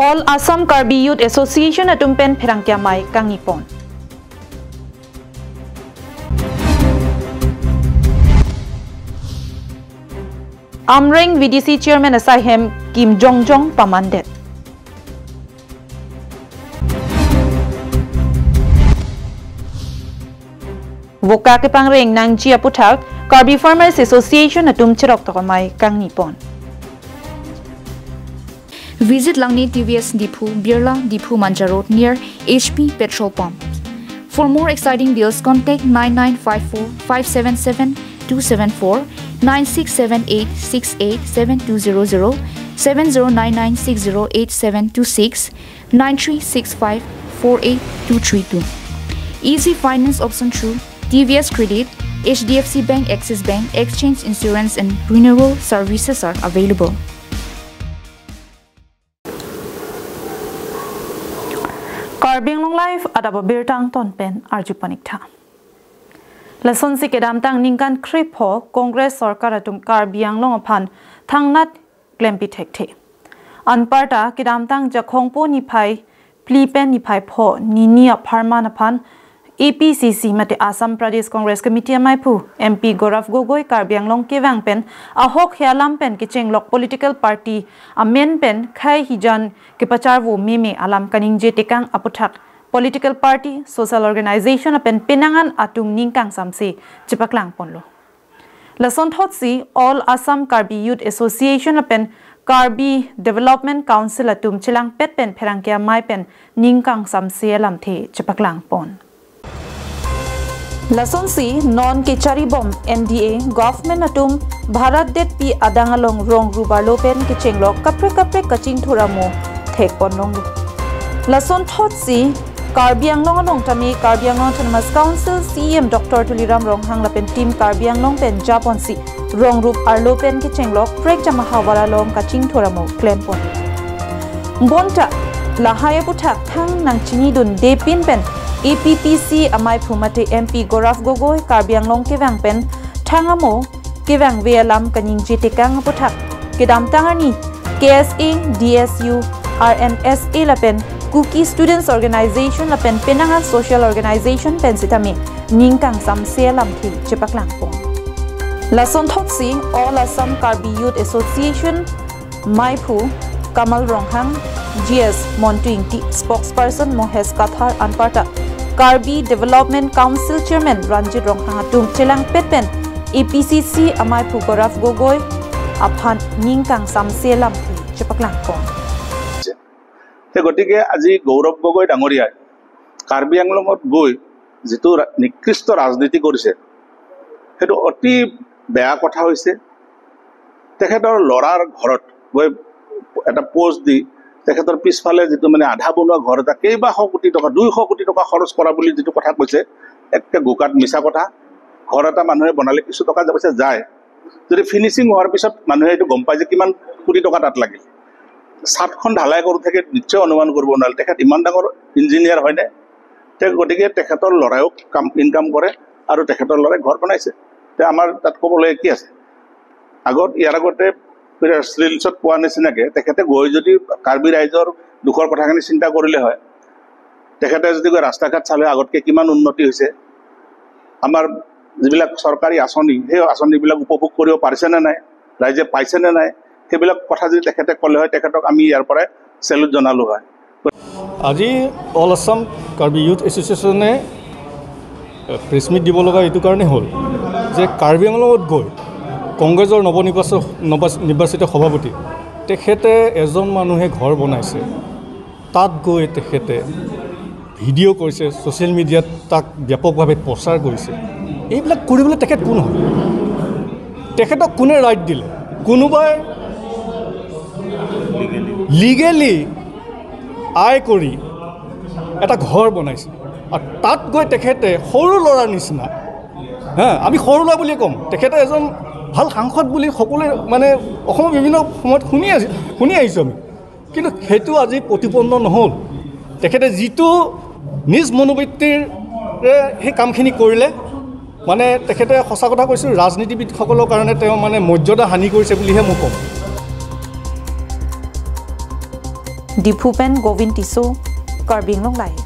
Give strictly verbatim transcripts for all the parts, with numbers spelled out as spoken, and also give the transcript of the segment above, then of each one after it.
All Assam Karbi Youth Association atum pen pherangke amei kangni pon. Amreng V D C Chairman asai hem kim jongjong pamandet. Voka kepangreng nangji aputhak Karbi Farmers Association atum cheroktok amei kangni pon. Visit Langni T V S Diphu, Birla, Diphu Manja Road near H P petrol pump. For more exciting deals, contact nine nine five four five seven seven two seven four, nine six seven eight six eight seven two zero zero, seven zero nine nine six zero eight seven two six, nine three six five four eight two three two. Easy finance option through T V S Credit, H D F C Bank, Axis Bank, exchange, insurance and renewal services are available. Karbi Anglong Live adap abirta angton pen arju pon ik tha. Lasonsi kedamtang ningkan krepho Congress sorkar atum Karbi Anglong aphan thangnat klempi thekthe. Anparta kedamtang Jakhongpo niphai phli pen niphai pho nini apharman aphan A P C C mate Assam Pradesh Congress Committee ameiphu M P Gaurav Gogoi Karbi Anglong kevang pen ahok he alam pen kechenglok political party amen pen khei hijan kepacharvo meme alam kaningje tekang aputhak political party, social organization lapen penang an atum ning kangsamse chepaklang ponlo. Lasonthotsi All Assam Karbi Youth Association lapen Karbi Development Council atum chelangpet pen pherangke amei pen ning kangsamse alamthe chepaklang pon. Lasonsi non kecharibom N D A government atum Bharat detpi adang along rong rup arlo pen kechenglok kaprek kaprek kachingthur amo thek pon longlo. Lasonthotsi Karbi Anglong along tame Karbi Anglong Autonomous Council C E M Doctor Tuliram Ronghang lapen team Karbi Anglong pen japonsi rong rup arlo pen kechenglok prekjam ahavar along kachingthur amo klem pon. Bonta lahai aputhak thang nangchinidunde pin pen A P P C ameiphu mate M P Gaurav Gogoi Karbi Anglong kevang pen thang amo kevangve alam kaningje tekang aputhak kedamtang arni K S A, D S U, R N S A lapen Kuki Students Organization lapen penang an social organization pen sitame ning kangsamse alamthe chepaklang pon. Lasonthotsi All Assam Karbi Youth Association meiphu Kamal Ronghang, G S Montu Ingti, spokesperson Mohesh Kathar anparta Karbi Development Council Chairman Ranjit Ronghang atum chelangpet pen A P C C ameiphu Gaurav Gogoi aphan ning kangsamse alamthe chepaklang pon. সেই গতিকে আজি গৌৰৱ গগৈ ডাঙৰীয়াই কাৰ্বি আংলঙত গৈ যিটো ৰা-, নিকৃষ্ট ৰাজনীতি কৰিছে, সেইটো অতি বেয়া কথা হৈছে। তেখেতৰ ল'ৰাৰ ঘৰত গৈ এটা পোষ্ট দি তেখেতৰ পিছফালে যিটো মানে আধা বনোৱা ঘৰ এটা, কেইবা শ কোটি টকা, দুইশ কোটি টকা খৰচ কৰা বুলি যিটো কথা কৈছে, একে বোকাত মিছা কথা। ঘৰ এটা মানুহে বনালে কিছু টকা পইচা যায়, যদি ফিনিচিং হোৱাৰ পিছত মানুহে এইটো গম পায় যে কিমান কোটি টকা তাত লাগিল। ছাদখন ঢালাই কৰোঁতে নিশ্চয় অনুমান কৰিব নোৱাৰে তেখেত ইমান ডাঙৰ ইঞ্জিনিয়াৰ হয়নে। তে গতিকে তেখেতৰ ল'ৰাইও কাম, ইনকাম কৰে আৰু তেখেতৰ ল'ৰাই ঘৰ বনাইছে। তে আমাৰ তাত ক'বলৈ কি আছে? আগত, ইয়াৰ আগতে ৰিলছত পোৱা নিচিনাকে তেখেতে গৈ যদি কাৰ্বি ৰাইজৰ দুখৰ কথাখিনি চিন্তা কৰিলে হয়, তেখেতে যদি গৈ ৰাস্তা ঘাট চালে আগতকে কিমান উন্নতি হৈছে, আমাৰ যিবিলাক চৰকাৰী আঁচনি, সেই আঁচনিবিলাক উপভোগ কৰিব পাৰিছে নে নাই, ৰাইজে পাইছে নে নাই, সেইবিলাক কথা যদি তেখেতে ক'লে হয়, তেখেতক আমি ইয়াৰ পৰাই চেলুট জনালোঁ হয়। আজি অল আছাম কাৰ্বি ইউথ এছ'চিয়েশ্যনে প্ৰেছ মিট দিব লগা এইটো কাৰণে হ'ল যে কাৰ্বি আংলঙত গৈ কংগ্ৰেছৰ নৱনিৰ্বাচ-, নৱাচ-, নিৰ্বাচিত সভাপতি তেখেতে এজন মানুহে ঘৰ বনাইছে, তাত গৈ তেখেতে ভিডিঅ' কৰিছে, ছ'চিয়েল মিডিয়াত তাক ব্যাপকভাৱে প্ৰচাৰ কৰিছে। এইবিলাক কৰিবলৈ তেখেত কোন হয়? তেখেতক কোনে ৰাইট দিলে? কোনোবাই লিগেলি আয় কৰি এটা ঘৰ বনাইছে আৰু তাত গৈ তেখেতে সৰু ল'ৰাৰ নিচিনা, হা, আমি সৰু ল'ৰা বুলিয়ে ক'ম, তেখেতে এজন ভাল সাংসদ বুলি সকলোৱে মানে অসমৰ বিভিন্ন সময়ত শুনি আহি, শুনি আহিছোঁ আমি। কিন্তু সেইটো আজি প্ৰতিপন্ন নহ'ল। তেখেতে যিটো নিজ মনোবৃত্তিৰে সেই কামখিনি কৰিলে, মানে তেখেতে সঁচা কথা কৈছোঁ, ৰাজনীতিবিদসকলৰ কাৰণে তেওঁ মানে মৰ্যাদা হানি কৰিছে বুলিহে মই ক'ম। Diphu pen Govin Tisso, Karbi Anglong Live.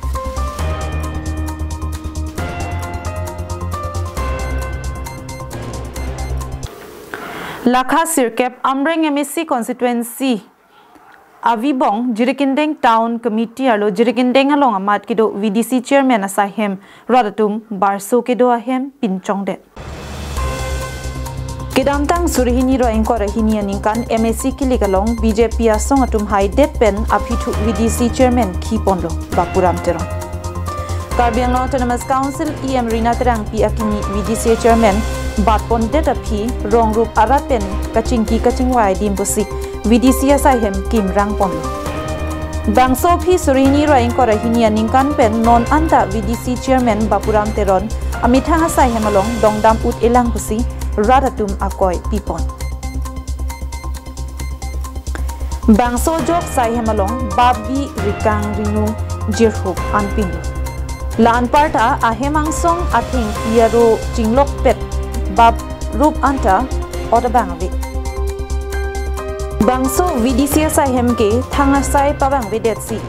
Lakha sirkep Amreng M A C constituency Avibong Jirikindeng Town Committee arlo Jirikindeng along amat kedo V D C Chairman asaihem rat atum barso kedo ahem pinchongdet. Kedamtang suri hini ra ingkoi ra hini aningkan M A C kilik along B J P asong atum haidet pen aphi thu V D C Chairman khiponlo Bapuram Teron. Karbi Anglong Autonomous Council E M Rina Terangpi akimi V D C Chairman batpondet aphi rong rup arat pen kachingki kachingvai adim pusi V D C asaihem kimrangponlo. Bangso aphi suri hini ra ingkoi ra hini aningkan pen non anta V D C Chairman Bapuram Teron amethang asaihem along dongdam ut-elang pusi rat atum akoi pipon. Bangso ajok saihem along bap bi rikang ringnung jirhup anpinlo. La anparta ahem angsong athengpi aro chinglokpet bap rup anta ot abang ave. Bangso V D C asaihem ke thang asai pavangvedetsi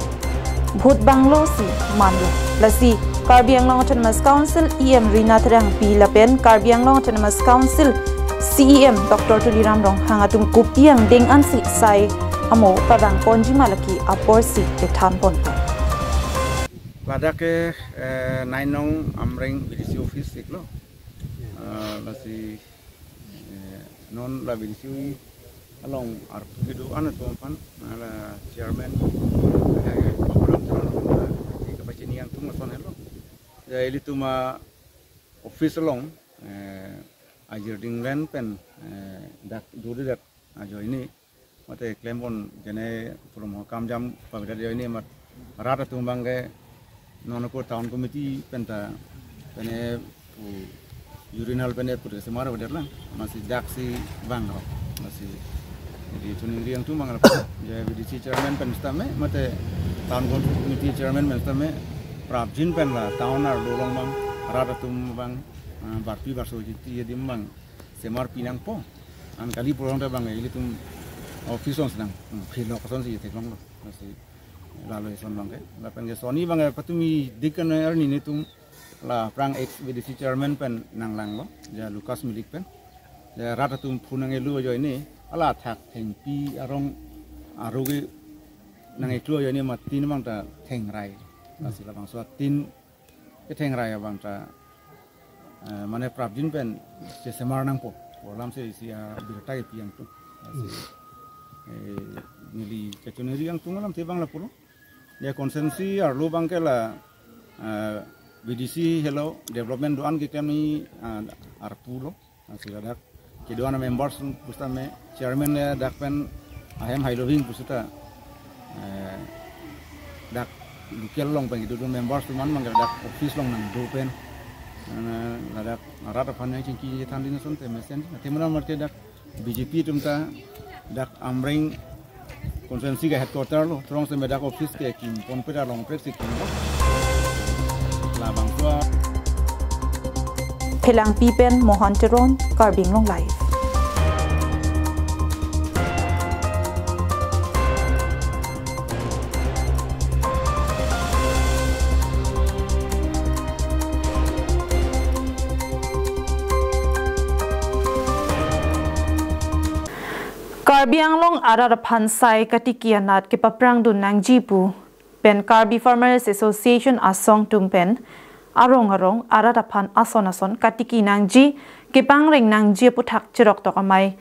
vote banglo si manlo. Lasi Karbi Anglong Autonomous Council E M Rina Terangpi lapen Karbi Anglong Autonomous Council C E M Doctor Tuliram Ronghang atum kopi angdeng ansi sai amo pavangponji ma lake aporsi kethanponpo. Ladak ke, eh, nine nong Amreng V D C office iklo. Eh, lasi Eh, non la V D C along arpu kedo-an atum aphan, la chairman, eh, Bapuram Teron, eh, kapachini angtung ason helo. Ya, ilitum a-office along, eh, ajirding ven pen, eh, dak duri dak ajoine mate klempon jene purum ho kamjam pavidat ajoine mat rat atum abang ke non ako town committee penta pene pu urinal pene pu kesemar avedet lang, amatsi dak si vang rok, amatsi di chuning riang tu mangal je V D C chairman pen sitame mate town committee chairman pen sitame prapjin pen la town arlo along abang rat atum abang, ah, barpi barso jiti adim abang semar pinangpo. An kali pulang ta abang ilitum office along sedang, hmm, philok asonsi theklonglo. Amatsi lalo ison abang ke. Lapen ke soni abang ke patumi dik kan arni netum la aphrang ex V D C chairman pen nanglanglo, ja Lucas Milik pen. Ja rat atum phun nangkelu ajoine, ala thak thengpi arong arugi nangkelu ajoine amat tin abang ta thengrai. Lasi labangso tin kethengrai abang ta, eh, mane prapjin pen chesemar nangpo. Pu alamsi isi abirta kepi angtung. Lasi, eh, neli kachoneri angtung alamsi abang lapulo. Ya constituency arlo abang ke la, eh, V D C helo development do-an keklem ni, ah, arpulo. Amatsi ladak kedo-an members pusitame chairman le dak pen ahem hai loving pusita, eh, dak local along pen kedo members atum an abang ke dak office along nangdo pen, eh, ladak rat aphan nangchingki thandin asonte mesen. Ate mena mate dak B J P atum ta dak Amreng constituency ke headquarter lo, throng seme dak office ke kimponpe ta longpet si kimlo. Labangso a- Phelangpi pen Mohan Teron, Karbi Anglong Live. Karbi Anglong arat aphan sai katiki anat kepaprangdun nangji pu pen Karbi Farmers Association asong atum pen arong arong arat aphan ason ason katiki nangji, kepangreng nangji aputhak chiroktok amei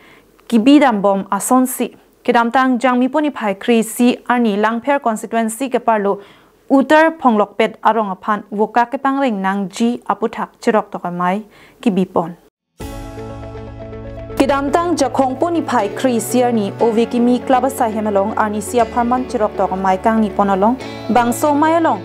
kebidambom asonsi kedamtang Jangmipo niphai kre-isi arni Langpher constituency keparlo Uttar Phonglokpet arong aphan vokak kepangreng nangji aputhak chiroktok amei kebipon. Kedamtang Jakhongpo niphai kre-isi arni ove kimi club asaihem along arnisi apharman chiroktok amei kangnipon along bangso amei along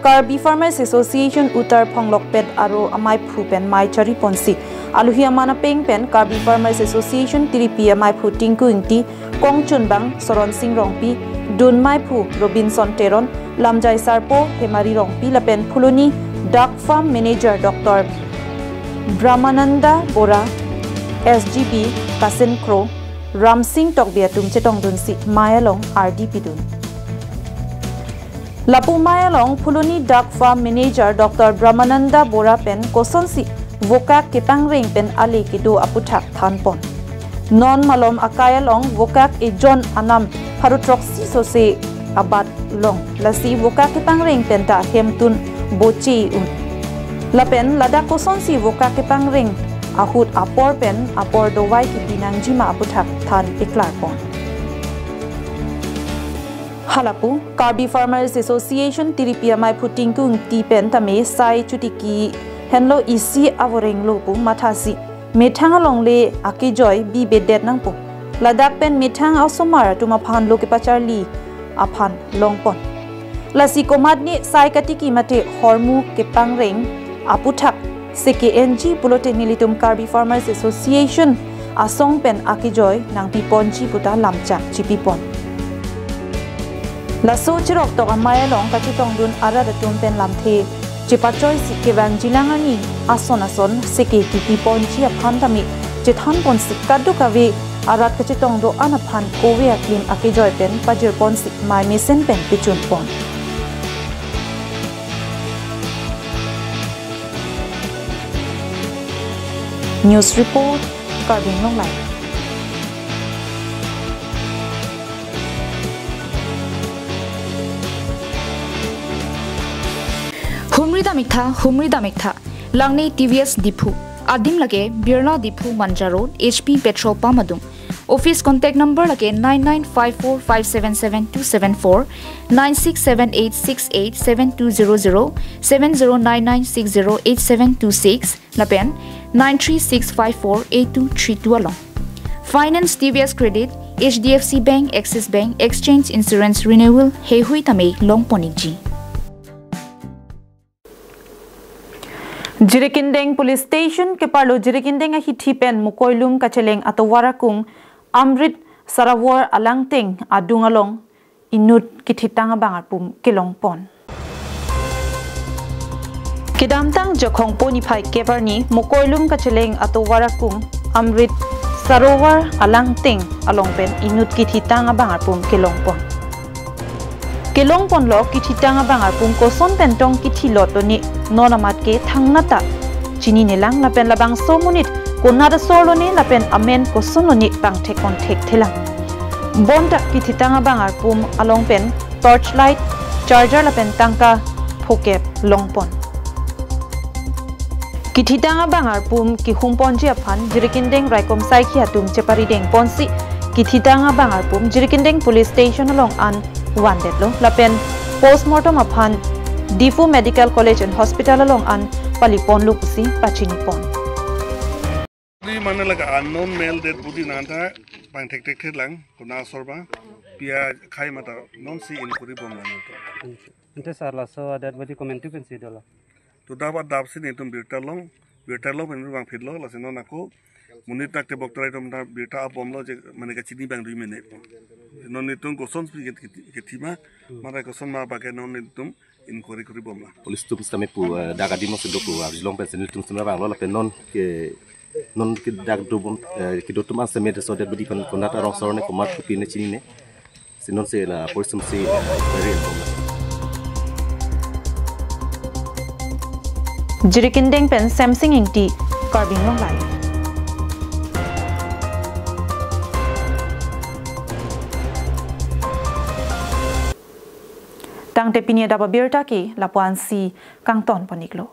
Karbi Farmers Association Uttar Phonglokpet aro ameiphu pen mei chariponsi aluhi aman apeng pen Karbi Farmers Association Tiripi ameiphu Tinku Ingti, kongchunbang Soron Sing Rongpi, dun meiphu Robinson Teron, lamjai sarpo Hemari Rongpi lapen Phuloni Duck Farm Manager Doctor Brahmananda Bora, S G B Kasin Kro, Ramsing Tokbi atum chetongdunsi mei along ardi pidun. Lapu amei along Phuloni Duck Farm Manager Doctor Brahmananda Bora pen kosonsi vokak kepangreng pen ale kedo aputhak thanpon. Non malom akai along vokak ejon anam pharo throksi sose abat long. Lasi vokak kepangreng pen ta hemtun boche un. Lapen ladak kosonsi vokak kepangreng ahut apor pen apor dovai kipi nangjima aputhak than iklarpon. Halapu, Karbi Farmers Association tiripi amei phuting kung ti pen tame sai chotiki henlo isi avoreng lo pu mathasi methang alongle akejoi bibedet nangpo. Ladak pen methang asomar atum aphan lo kepacharli aphan longpon. Lasi komatne sai katiki mate hormu kepangreng aputhak seke enji pulote nelitum Karbi Farmers Association asong pen akejoi nangpiponji puta lamchak chipipon. Laso chiroktok amei along kachetongdun arat atum pen lamthe chepachoisi kevangjilang arni ason ason seke kipiponji aphan tame chethanponsi kadokave arat kachetong do-an aphan kove aklim akejoi pen pajirponsi mei mesen pen pechunpon. News report, Karbi Anglong Live. Humri dam ik tha, humri dam ik tha. Langne T V S Diphu. Adim lake Birla Diphu Manja Road, H P petrol pump adung. Office contact number lake nine nine five four five seven seven two seven four, nine six seven eight six eight seven two zero zero, seven zero nine nine six zero eight seven two six, lapen nine three six five four eight two three two along. Finance T V S Credit, H D F C Bank, Axis Bank, Exchange Insurance Renewal, heihui tame longpon ikji. Jirikindeng Police Station keparlo Jirikindeng ahithi pen Mokoilum kacheleng atovar akung Amrit Sarovar alangteng adung along inut kithitang abang arpum kelongpon. Kedamtang Jokhongpo niphai kep arni Mokoilum kacheleng atovar akung Amrit Sarovar alangteng along pen inut kithitang abang arpum kelongpon. Kelongponlo kithitang abang arpum koson pen tong kithilotlo ne non amat ke thangnat ta chininelang lapen labangso amonit konat asor lo ne lapen amen koson lo ne pangthek ponthekthelang. Bonta kithitang abang arpum along pen torchlight, charger lapen tangka phokep longpon. Kithitang abang arpum kehumponji aphan Jirikindeng raikom saikhi atum cheparidengponsi kithitang abang arpum Jirikindeng Police Station along an vandetlo lapen postmortem aphan Diphu Medical College and Hospital along an paliponlo pusi pachinipon. Di mana laga unknown male dead body nangta pangthekthekthelang konat asor ba pi akhai mata nonsi inquiry bomlang to. Ante sir laso dead body komantu pensi dola. To dap adap si netum birta long, birta long pen vangphitlo, lasi non ako monit tak tebok terai atum ta birta abomlo je mane kachini abang dui mene. Non netum kosonsi kethima, mara koson ma abang ke non netum inquiry kori bomlang. Police atum sitame pu, eh, dak adim si do pu arjulong pensi netum sitame vanglo lapen non ke, non ke dak dobom, eh, kedo atum an sitame so dead body pen konat arong asor ne komat kopi ne chinine. Si nonsi la police atum si, eh, inquiry bomlang. Jirikindeng pen Samsing Ingti, Karbi Anglong Live. Tangte pini adap abirta ke lapu-ansi kangtonpon iklo.